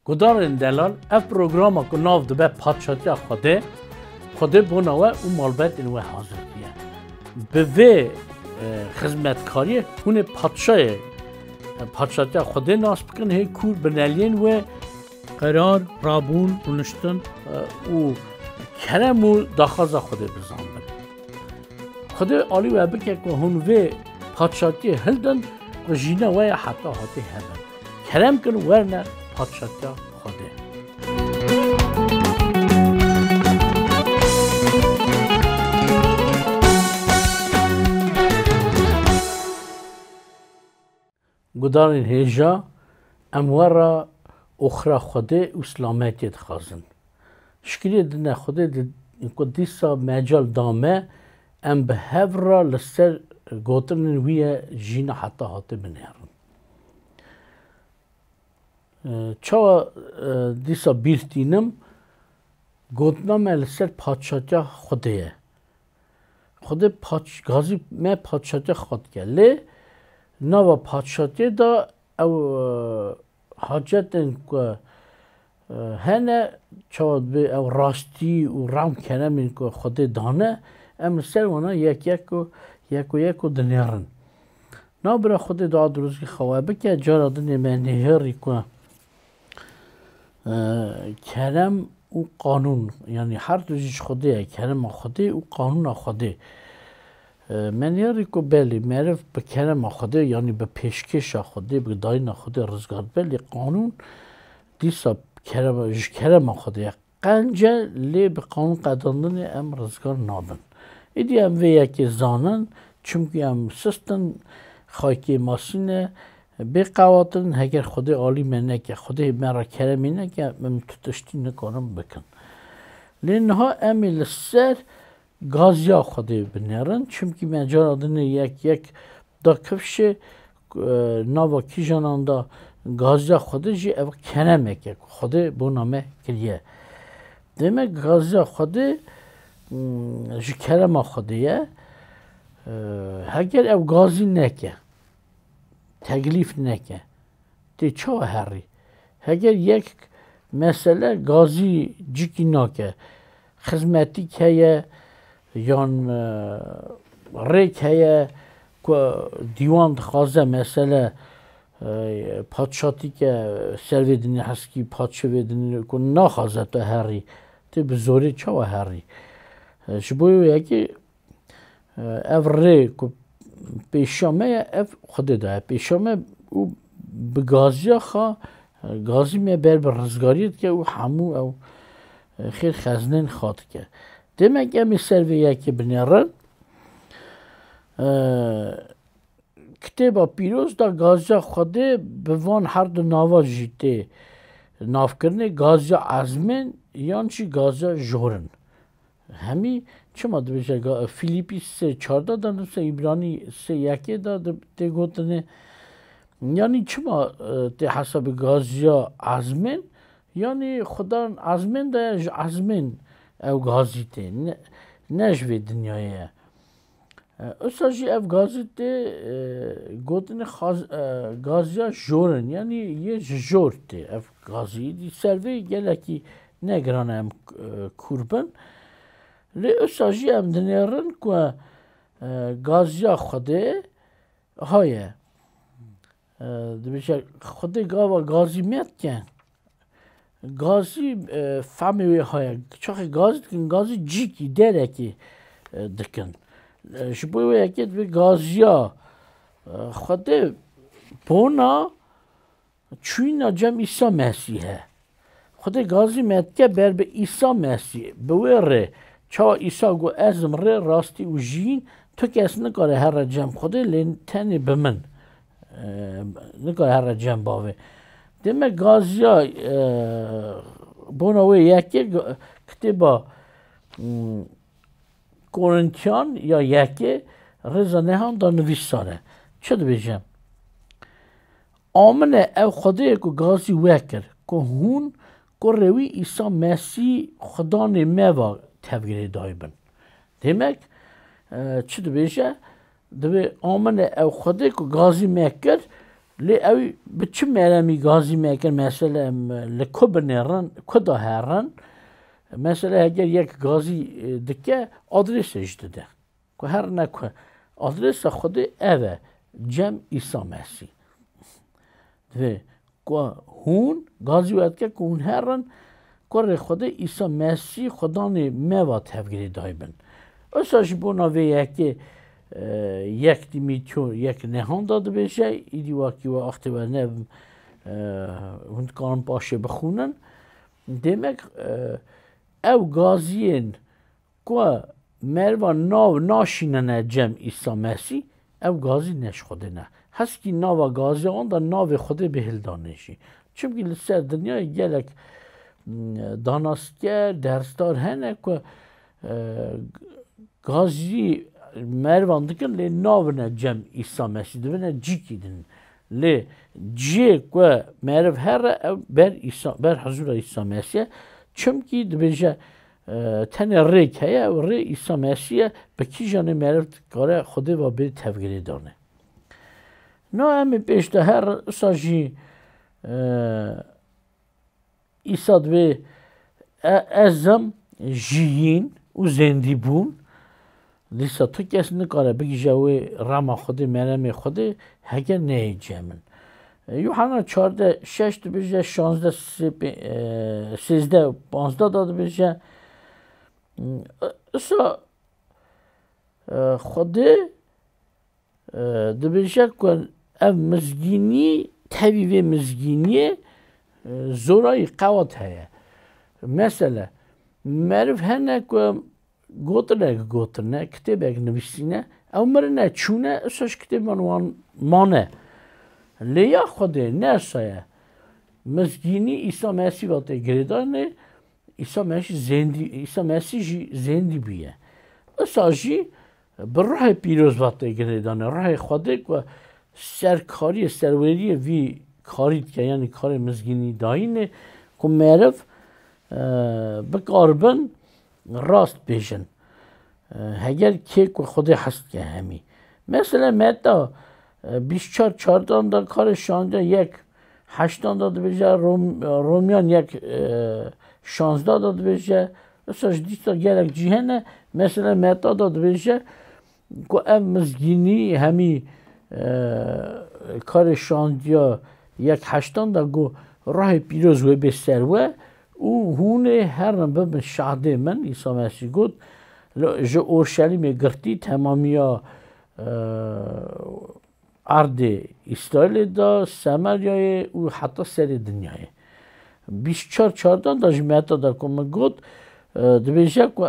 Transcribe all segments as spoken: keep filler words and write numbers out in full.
Gudarên delal, ev programa ku nav dibe Padşatiya Xwedê, Xwedê bona we û malbetên we hazir diye. Bi vê, e, xizmetkariyê hûn ê padşayê, e, Padşatiya Xwedê nas bikin, hê kûr bineliyên wê qerar, rabûn, rûniştin, e, û kerem û daxwaza Xwedê bizanbin. Xwedê alî we bike ku hûn vê padşatiyê hildin ku jîna we ya heta hatê hebin. Kerem kin werne padşatiya Xwedê. Gudarên hêja, em we re oxira Xwedê û silametiyê dixwazin. Şikirê dine Xwedê di, ku dîsa mecal da me, em bi hev re li ser gotinên wî ye jîna heta hatê binêrin. E, çawa, e, dîsa bîr tînim, gotina me li ser padşatiya Xwedê ye. Xwedê paç-, gazî me padşatiya xwe dike. Lê nava padşatiyê de ew, e, hacetên ku, e, hene, çawa dibê ew rastî û rem keremên ku Xwedê dane, em li ser wana yek yek û, yek û yek û dinêrin. Na bira Xwedê dua dirozî xewe bike, cara dinê me nêherî ku, e, kerem û qanûn, yanî her du jî ji Xwedê ye, kerema Xwedê û qanûna Xwedê. E, me nêherî ku belê meriv bi kerema Xwedê, yanî bi pêşkêşa Xwedê, bi dayîna Xwedê rizgar dibe, lê qanûn dîsa kerema, ji kerema Xwedê ye. Qenc e, lê bi qanûn qedandinê em rizgar nabin. Îdî em vê yekê zanin, çimkî em sist in, xaykê masî ne, bê qewat in, heger Xwedê alî me neke, Xwedê me re keremî neke, em tu tiştî nikarin bikin. Lê niha em ê li ser gaziya Xwedê binêrin, çimkî me cara dinê yek yek da kifşê, e, nava kîjanan da gaziya Xwedê jî ev keremek e ku Xwedê bona me kiriye. Demek gaziya Xwedê, mm, ji kerema Xwedê ye. E, heger ev gazî neke, teklîf neke, tê çawa herî? Heger yek mesele gazî cikî nake, xizmetîk heye yan, e, rêk heye ku dîwan dixwaze mesele, e, padşatîke ser vê dinê heskî, padşê vê dinê ku naxwaze tu herî, tê bi zorê çawa herî? E, ji bo yekê Ev rê ku pêşiya me ye, ev Xwedê daye pêşiya me û bi gaziya xwe, gazî me ber bi rizgariyê dike û hemû ew xêr xezinên xwe dike. Demek em ê ser vê yekê binêrin. Kitêba Pîroz de gaziya Xwedê bi van her du nava jî tê navkirinê, gaziya ezmên yan jî gaziya jor in. Hemî çima dibêje ga-, Fîlîpî sê çardeh de nivîse, Îbranî sê yekê de di-, tê gotinê, yanî çima, e, tê hesabê gaziya ezmên, yanî Xudan ezmên de ye, ji ezmên ew gazî tê, ne, ne ji vê dinyayê ye. E, usa jî ev gazî tê, e, gotinê xaz-, e, gaziya jor in, yanî yê ji jor tê ev gazî. Îdî ser vê gelekî ne giran e em, e, kûr bin. Lê usa jî em dinêrin ku, e, gaziya Xwedê ha ye. E, dibêje, Xwedê gava gazî me dike. Gazî, e, fehmê wê heye. Çaxê gazî dikin, gazî cîkî, derekî, e, dikin. E, ji bo wê yekê divê gaziya, e, Xwedê bona çûyîna cem Îsa Mesîh e. Xwedê gazî me dike ber bi Îsa Mesîh. Bi wê rê, çawa Îsa got, "Ez im rê, rastî û jiyîn, tu kes nikare here cem Xwedê, lê tenê bi min." E, nikare here cem bavê. Demek gaziya, e, bona wê yekê ga-, kitêba, mm, Korintiyan ya yekê rêza nehan da nivîsar e. Çi dibêje? Amine ew Xwedê ku gazî we kir, ku hûn kurê wî Îsa Mesîh Xudanê me va tevgirêdayî bin. Demek, e, çi dibêje? Divê amine ew Xwedê ku gazî me kir, Lê ew bi çi meremî gazî me kir? Mesele em li ku binêrin, ku da herin? Mesele heger yek gazî, e, dike, adrêsê jî dide. Ku herine ku adrêsa Xwedê ev e, cem Îsa Mesîh. Divê ku hûn gazî we dike ku hûn herin, kurê Xwedê Îsa Mesîh Xudanê me va tevgirêdayî bin. Wisa ji bona vê yekê, e, yek Tîmotyo yek nehan da dibêje, îdî wekî we axtê we nebim, e, hûn dikarin paşê bixwînin. Demek, e, ew gaziyên ku meriva nav naşînine cem Îsa Mesîh, ev gazî ne ji Xwedê ne. Heskî nava gaziya wan de navê Xwedê bê hildanê jî. Çimkî li ser dinyayê gelek, mm, danasker, dersdar hene ku, e, gazî merivan dikin, lê navine cem Îsa Mesîh, dibine cîkî din. Lê cihê ku meriv here, ew ber Îsa, ber huzura Îsa Mesîh e. Çimkî dibêje, e, tenê rêk heye, ew rê Îsa Mesîh e, bi kîjanê meriv dikare Xwedê ve bê tevgirêdanê. No em ê pêş de her usa jî, e, Îsa dibê, "E-, ez im jiyîn û zêndîbûn." Dîsa tu kes nikare bigihîje wê rema Xwedê, meremê Xwedê, heke neyê cem min. Yuhanna çardeh şeş dibêje, şazdeh sê-, pê-, e, sêzdeh panzdeh da dibêje. Isa, e, Xwedê, e, dibêje ku ev mizgînî, tevî vê mizgîniyê, e, zorayî qewat heye. Mesele, meriv hene ku gotinek gotine, kitêbek nivîsîne, ew mirine çûne, usa ji kitêban wan mane. Lê ya Xwedê ne usa ye. Mizgînî Îsa Mesîh va tê girêdanê, Îsa Mesîh zêndî, Îsa Mesîh jî zêndî bûye. Usa jî bi ruhê pîroz va tê girêdanê. Ruhê Xwedê ku serkariyê, serweriyê vî karî dike, yanî karê mizgînî dayînê, ku meriv, e, bikaribin rast bêjin. E, heger kê ku Xwedê hez dike hemî. Mesela Meta, e, bîst çar çardan da karê şandiya yek heştan da dibêje, Rom-, Romyan yek, e, şanzda da dibêje. Usa ji dîsa gelek cî hene, mesela Meta da dibêje ku ev mizgînî hemî, e, karê şandiya yek heştan da ku ruhê pîroz wê bê ser we û hûn ê herin bibin şahdê min, Îsa Mesîh got, li, ji Orşelîmê girtî temamiya, e, erdê Îsraîlê de, Samaryayê û heta serê dinyayê. Bîst çar çardan da ji Meta de ku min got, e, dibêje ku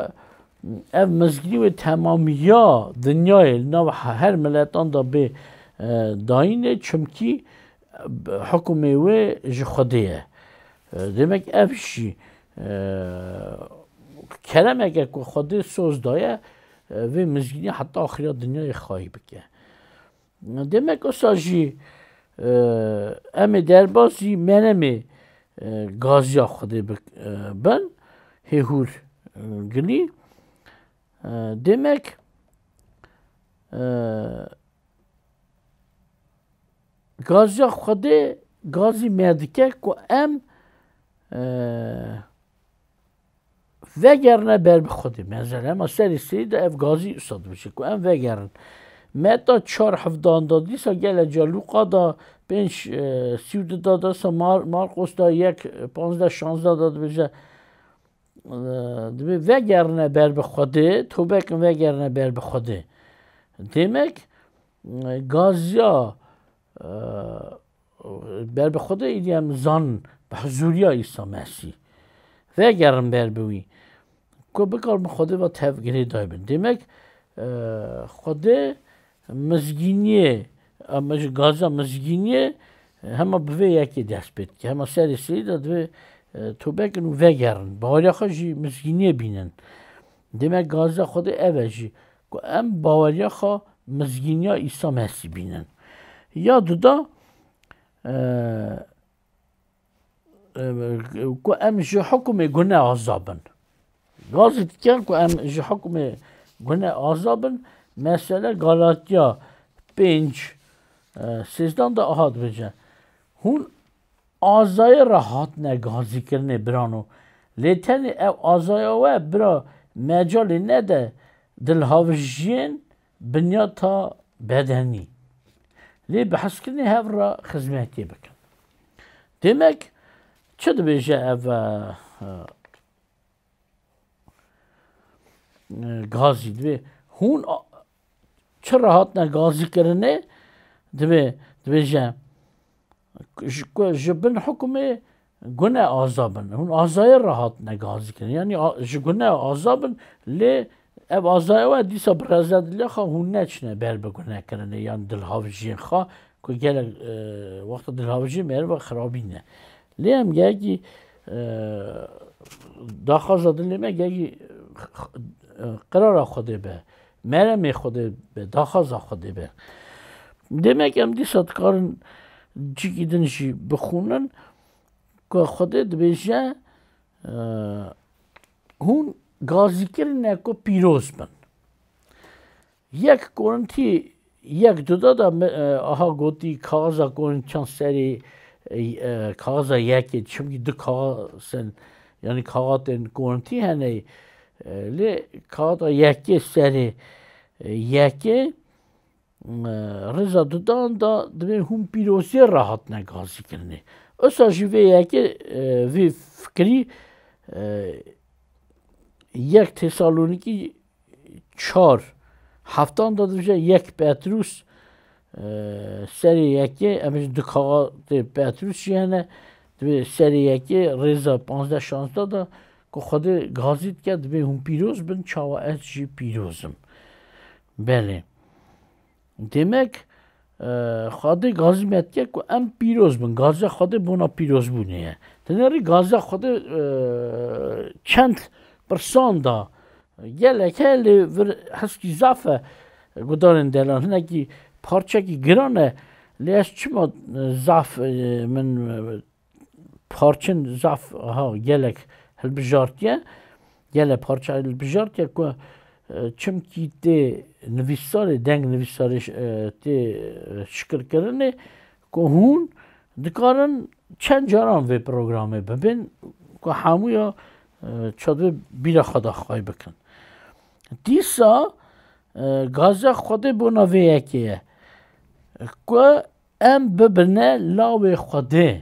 ev mizgînî wê temamiya dinyayê li nav he-, her miletan de bê, e, dayînê, çimkî, e, hukumê wê ji Xwedê ye. E, demek ev jî, e, keremek e ku Xwedê soz daye, e, vê mizgînî heta axiriya dinyayê xayî bike. Demek usa jî, e, em ê derbasî menemê, e, gaziya Xwedê bik-, e, bin, hêhûr, e, gilî. E, demek, e, gaziya Xwedê gazî me dike ku em, e, vegerine ber bi Xwedê. Mezele hema serê sêyî de ev gazî usa dibêje ku em vegerin. Meta çar hevdan da, dîsa gele ca Lûqa da pênc, e, sî û du da, desa Mar-, Marqos da yek, e, panzdeh şanzdeh da dibêje, e, dibê vegerine ber bi Xwedê, tobe kin vegerine ber bi Xwedê. Demek, e, gaziya, e, ber bi Xwedê êdî em zanin bi huzûriya Îsa Mesîh. Vegerin ber bi wî. Ku bikarin bi Xwedê ve tevgirêdayî bin. Demek, e, Xwedê mizgîniyê, em ji gaza mizgîniyê, e, hema bi vê yekê dest pê dike. Hema serê sêyî de divê, e, tobe kin û vegerin. Baweriya xwe jî mizgîniyê bînin. Demek gaza Xwedê ev e jî. Ku em baweriya xwe mizgîniya Îsa Mesîh bînin. Ya duda, e, e, ku em ji hukumê gune aza bin. Gazî dikin ku em ji hukumê gune aza bin. Mesele Galatiya pênc, e, sêzdan de aha dibêje. Hûn azayê re hatine gazîkirinê birano. Lê tenê ew azaya we bira mecalê nede dilhavijiyên binyata bedenî. Lê bi hezkirinê hev re xizmetiyê bikin. Demek çi dibêje ev, e, e, gazî? Dibê hûn a-, çi re hatine gazîkirinê? Dibê, dibêje, ji, ku ji bin hukmê gune aza bin. Hûn azayê re hatine gazîkirin. Yanî a-, ji gune aza bin, lê ev azaya we dîsa bi rezediliya xwe hûn neçine ber bi gunekirinê yan dilhavijiyên xwe ku gelek, e, wexta dilhavijiyê meriva xirabî ne. Lê em gelekî, e, daxwaza dilê me gelekî, e, qirara Xwedê be, meremê Xwedê be, daxwaza Xwedê be. Demek em dîsa dikarin cîkî din jî bixwînin ku Xwedê dibêje, e, hûn gazîkirine ku pîroz bin. Yek Korintî yek duda da me, e, aha gotî kaxiza Korintîyan serê, e, e, kaxiza yekê, çimkî du kaxizên, yanî kaxatên Korintî hene, e, lê kaxata yekê serê, e, yekê, e, rêza dudan da dibê hûn pîroziyê re hatine gazîkirinê. Usa jî vê yekê, e, vê fikirî, e, yek Tesalonîkî çar heftan da dibêje, yek Petrûs, e, serê yekê, em ji du kaxatê Petrûs jî hene, dibê serê yekê rêza panzdeh şazdeh da ku Xwedê gazî dike, dibê hûn pîroz bin, çawa ez jî pîroz im. Belê. Demek, e, Xwedê gazî me dike ku em pîroz bin. Gaziya Xwedê bona pîrozbûnê ye. Tenerî gaziya Xwedê, e, çend pirsan da gelek heye, lê vir heskî zaf e gudarên delan. Hinekî parçekî giran e, lê ez çima, e, zaf, e, min, e, parçin zaf, ha, gelek hilbijartiye, gelek parça hilbijartiye ku, e, çimkî tê nivîsarê, deng nivîsarê, e, tê, e, şikirkirinê ku hûn dikarin çend caran vê programê bibin ku hemûya, e, çadibê bîra xwe daxwayî bikin. Dîsa, e, gaza Xwedê bona vê yekê ye ku em bibine lawê Xwedê.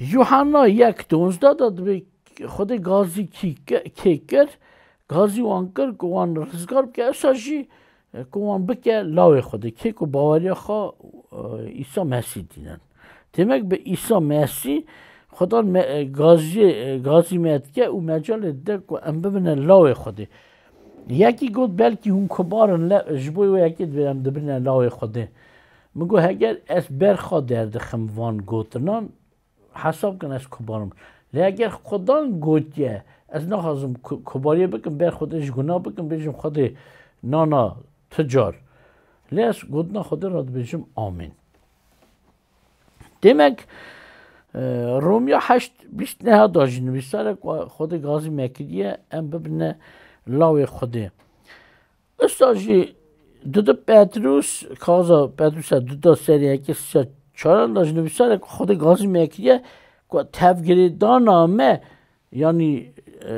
Yuhanna yek donzdeh da dibê Xwedê gazî kî ke-, kê kir, gazî wan kir ku wan rizgar bike, esa jî, e, ku wan bike lawê Xwedê. Kê ku baweriya xwe, e, Îsa Mesîh dînin. Demek bi Îsa Mesîh Xwedan me, e, gaziyê, e, gazî me dike û mecalê dide ku em bibine lawê Xwedê. Yekî got, belkî hûn kubar in, le, ji bo wê yekê dibê em dibine lawê Xwedê. Min got, heger ez ber xwe derdixim van gotinan, hesab kin ez kubar im. Lê heger Xwedan gotiye, ez naxwazim ku-, kubariyê bikim, ber Xwedê ji guna bikim, bêjim, Xwedê, nana, tu car. Lê ez gotina Xwedê re dibêjim, amîn. Demek, e, Romiya heşt bîst neha da jî nivîsar e ku Xwedê gazî me kiriye, em bibine lawê Xwedê. Usta jî dudu Petrus, kaza Petrus e duda serê yekê sîya çaran da jî nivîsar e ku Xwedê gazî me kiriye ku tevgirêdana me, yanî, e,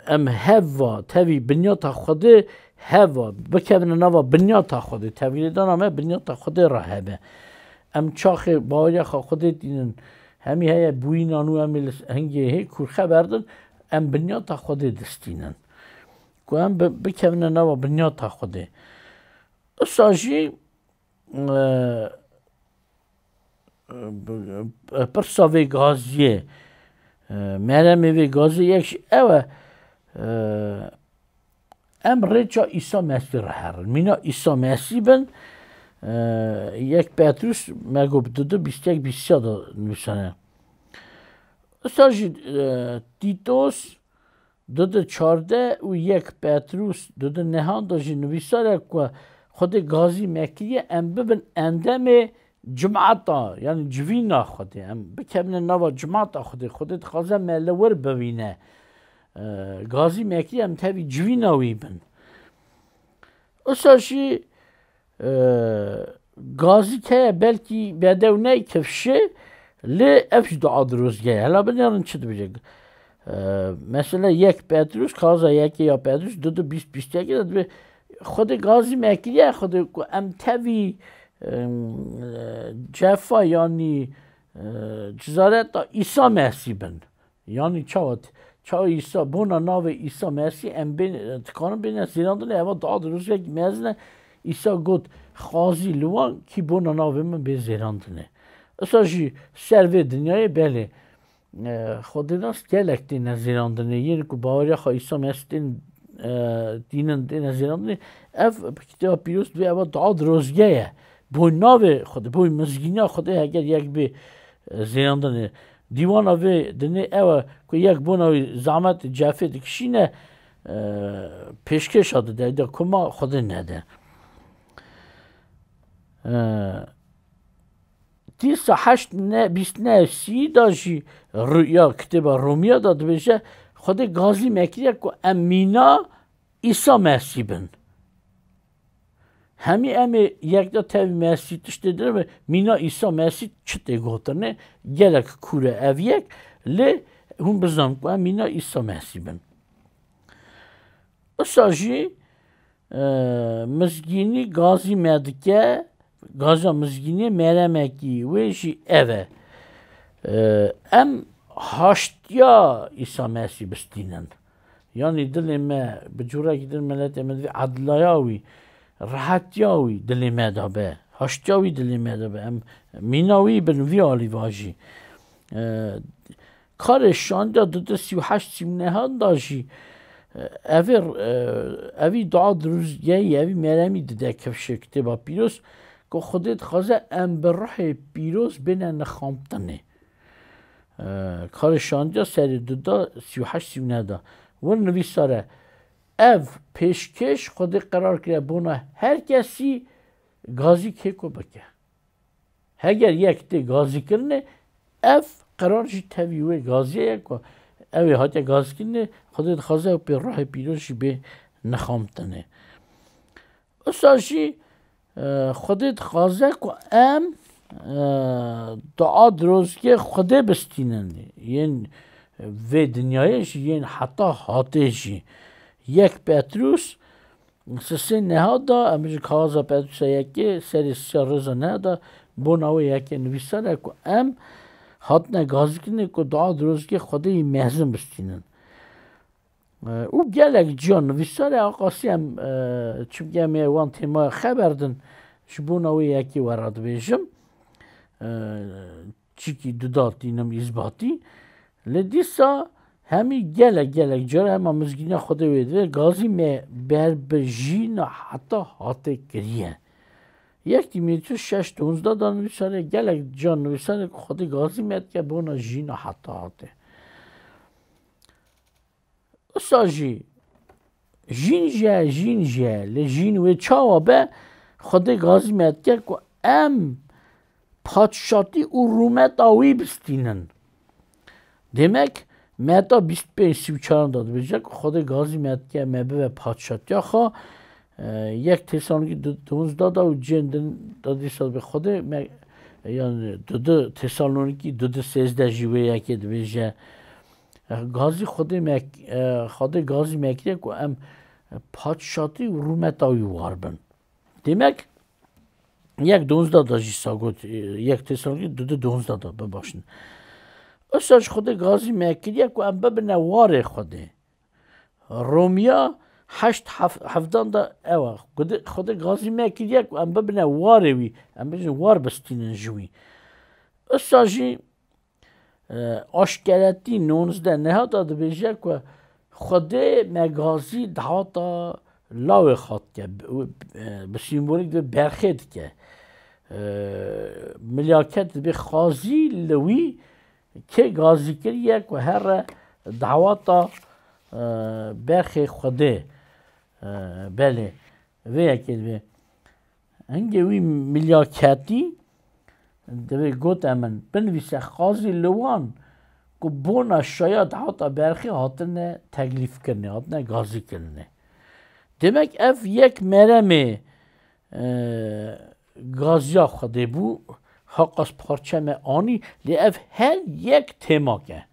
em heva, tevî binyata Xwedê heva, bikevine nava binyata Xwedê, tevgirêdana me binyata Xwedê re hebe. Em çaxê baweriya xwe Xwedê tînin, hemî heye bûyînan û em ê li hingê hê kûrxe berdin, em binyata Xwedê distînin. Ku em bi-, bikevine nava binyata Xwedê. Usa jî, e, e, pirsa vê gaziyê, e, meremê vê gaziyê yek jî ew e, e, em rêça Îsa Mesîh re herin. Mîna Îsa Mesîh bin, e, yek Petrus, me got bi dudu bîst yek bîst sê da nivîsane. Usa jî, e, Tîtos, dudu çardeh û yek Petrus dudu nehan da jî nivîsar e ku Xwedê gazî me kiriye em bibin endemê cimata, yanî civîna Xwedê. Em bikevine nava cimata Xwedê. Xwedê dixwaze me li wir bibîne. E, gazî me kiriye em tevî civîna wî bin. Usa jî, e, gazî heye, belkî bedew ney kifşê, lê ev jî dua dirozge ye. Hela binêrin çi dibêje. E, mesela yek Petrus, kaza yekê ya Petrus, du du bîst, bîst yekê de dibê, Xwedê gazî me kiriye, Xwedê ku em tevî, em, cefa yanî, e, cizareta Îsa Mesî bin. Yanî çawa, çawa Îsa, bona navê Îsa Mesî em bên, dikarin bêne zêrandinê, eva dua dirozgek mezin e. Îsa got, Xazî li wan kî bona navê min bê zêrandinê. Isa jî ser vê dinyayê belê, e, xwedênas gelek têne zêrandinê. Yên ku baweriya xwe Îsa Mesî tên, e, dînin têne zêrandinê. Ev bi Kitêba Pîroz dibê eva dua dirozge ye. Boy navê Xwedê, boy mizgîniya Xwedê heger yek bê, e, zêrandinê. Dîwana vê dinê ew e ku yek bona wî zehmet cefê dikişîne, e, pêşkêşa dide, de kuma Xwedê nede. E, Dîsa heşt ne, bîst ne sî de jî rûya kitêba Romiya de dibêje, Xwedê gazî me kiriye ku em mîna Îsa Mesî bin. Hemî em ê yek de tevî Mesî tiştê din be, mîna Îsa Mesî çi tê gotinê, gelek kûr e ev yek, lê hûn bizan ku em mîna Îsa Mesî bin. Usa jî, e, mizgînî gazî me dike, gaza mizgîniyê meremekî wê jî ev e. E, em haştiya Îsa Mesî bistînin. Yanî dilê me, bi cûrekî din miletê me divê edlaya wî, rehetiya wî dilê me de be. Haştiya wî dilê me de be. Em mîna wî bin vî alî vajî. E, Karê şandiya du du sî û heşt sî û nehan da jî, e, evê, e, evî dua dirûzgehî, evî meremî dide kifşê Kitêba Pîroz, ku Xwedê dixwaze em bi Ruhê Pîroz bêne nixamtinê. E, Karê şandiya serê du da sî û heşt sî û neh da. Wir nivîsar e, ev pêşkêş Xwedê qerar kiriye bona her kesî gazî kê ku bike. Heger yek tê gazîkirinê, ev qerar jî tevî wê gaziyê ye ku ew ê hatiye gazîkirinê, Xwedê dixwaze ew pê Ruhê Pîroz jî bê nixamtinê. Usa jî, e, Xwedê dixwaze ku em, e, dua dirozgê Xwedê bistînin. Yên vê dinyayê jî, yên heta hatê jî. Yek Petrus, Sisê neha da, em ji kaza Petrûsa yekê serê sisiya rêza neha da, bona wê yekê nivîsar e ku em hatine gazîkirinê ku dua dirozgê Xwedê yî mezin bistînin. E, û gelek ciya nivîsar e, aqasî em, e, çimkî em ê wan têmaya xeber din, ji bona wê yekê we re dibêjim. E, çikî duda tînim îzbatî. Lê dîsa hemî gelek, gelek cara hema mizgîniya Xwedê wê divê, gazî me ber bi jîna heta hatê kiriye. Yek Tîmotîos şeş donzda da nivîsare, gelek can nivîsare ku Xwedê gazî me dike bona jîna heta hatê. Usa jî jîn jî ye, jîn jî ye. Lê jîn wê çawa be, Xwedê gazî me dike ku em padşatî û rûmeta wî bistînin. Demek, Meta bîst pênc sî û çar da dibêje ku Xwedê gazî me dike me bibe padşatiya xwe. E, yek Tesalonîkî du, donzda da û cihên din da dîsa dibê Xwedê me, yani du du Tesalonîkî du du sêzdeh jî wê yekê dibêje. E, gazî Xwedê me, e, Xwedê gazî me kiriye ku em padşatî û rûmeta wî war bin. Demek, yek donzda da jî sa got, e, yek Tesalonîkî du du donzda da, bibaşin. Usa ji Xwedê gazî me kiriye ku em bibine warê Xwedê. Romiya heşt hef-, hevdan da ew e. Xwedê, Xwedê gazî me kiriye ku em bibine warê wî, em bêjin war bistînin ji wî. Usa jî E, aşkeretî nonzdeh neha da dibêje ku Xwedê me gazî daweta lawê xwe dike, bi, e, bi sîmbolîk dibê berxê dike. E, milyaket dibê xazî li wî kê gazî kiriye ku here daweta, e, berxê Xwedê, e, belê. Vê yekê dibê. Hingê wî milyaketî divê gote min, binivîse xazî li wan ku bona şaya daweta berxê hatine teklîfkirinê, hatine gazîkirinê. Demek ev yek meremê, e, gaziya Xwedê bû, haqas parçe me anî, lê ev her yek têmak e.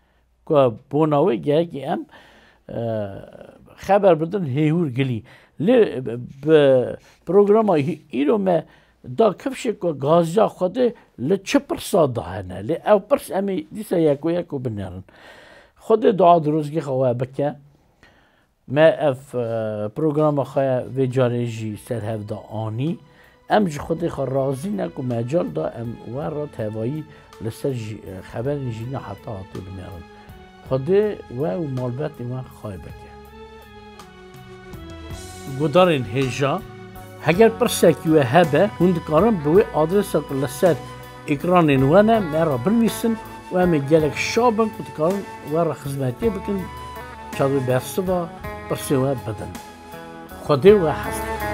Ku bona wê gerekî em, e, xeber bidin hêhûr gilî. Lê bi programa hî-, îro me da kifşê ku gaziya Xwedê li çi pirsa de hene. Lê ew pirs em ê dîsa yeko yeko binêrin. Xwedê dua dirozgê xwe we bike. Me ev, e, programa xwe vê carê jî ser hev de anî. Em ji Xwedê xwe razî ne ku mecal da em we re tevayî li ser jî, e, xeberên jîna heta hatê binêrin. Xwedê we û malbetên we xay bike. Gudarên hêja, heger pirsekî we hebe, hûn dikarin bi wê adresa ku li ser ekranên we ne, me re binivîsin û em ê gelek şa bin ku dikarin we re xizmetiyê bikin, çavê bersiva pirsê we bidin. Xwedê we hez dike.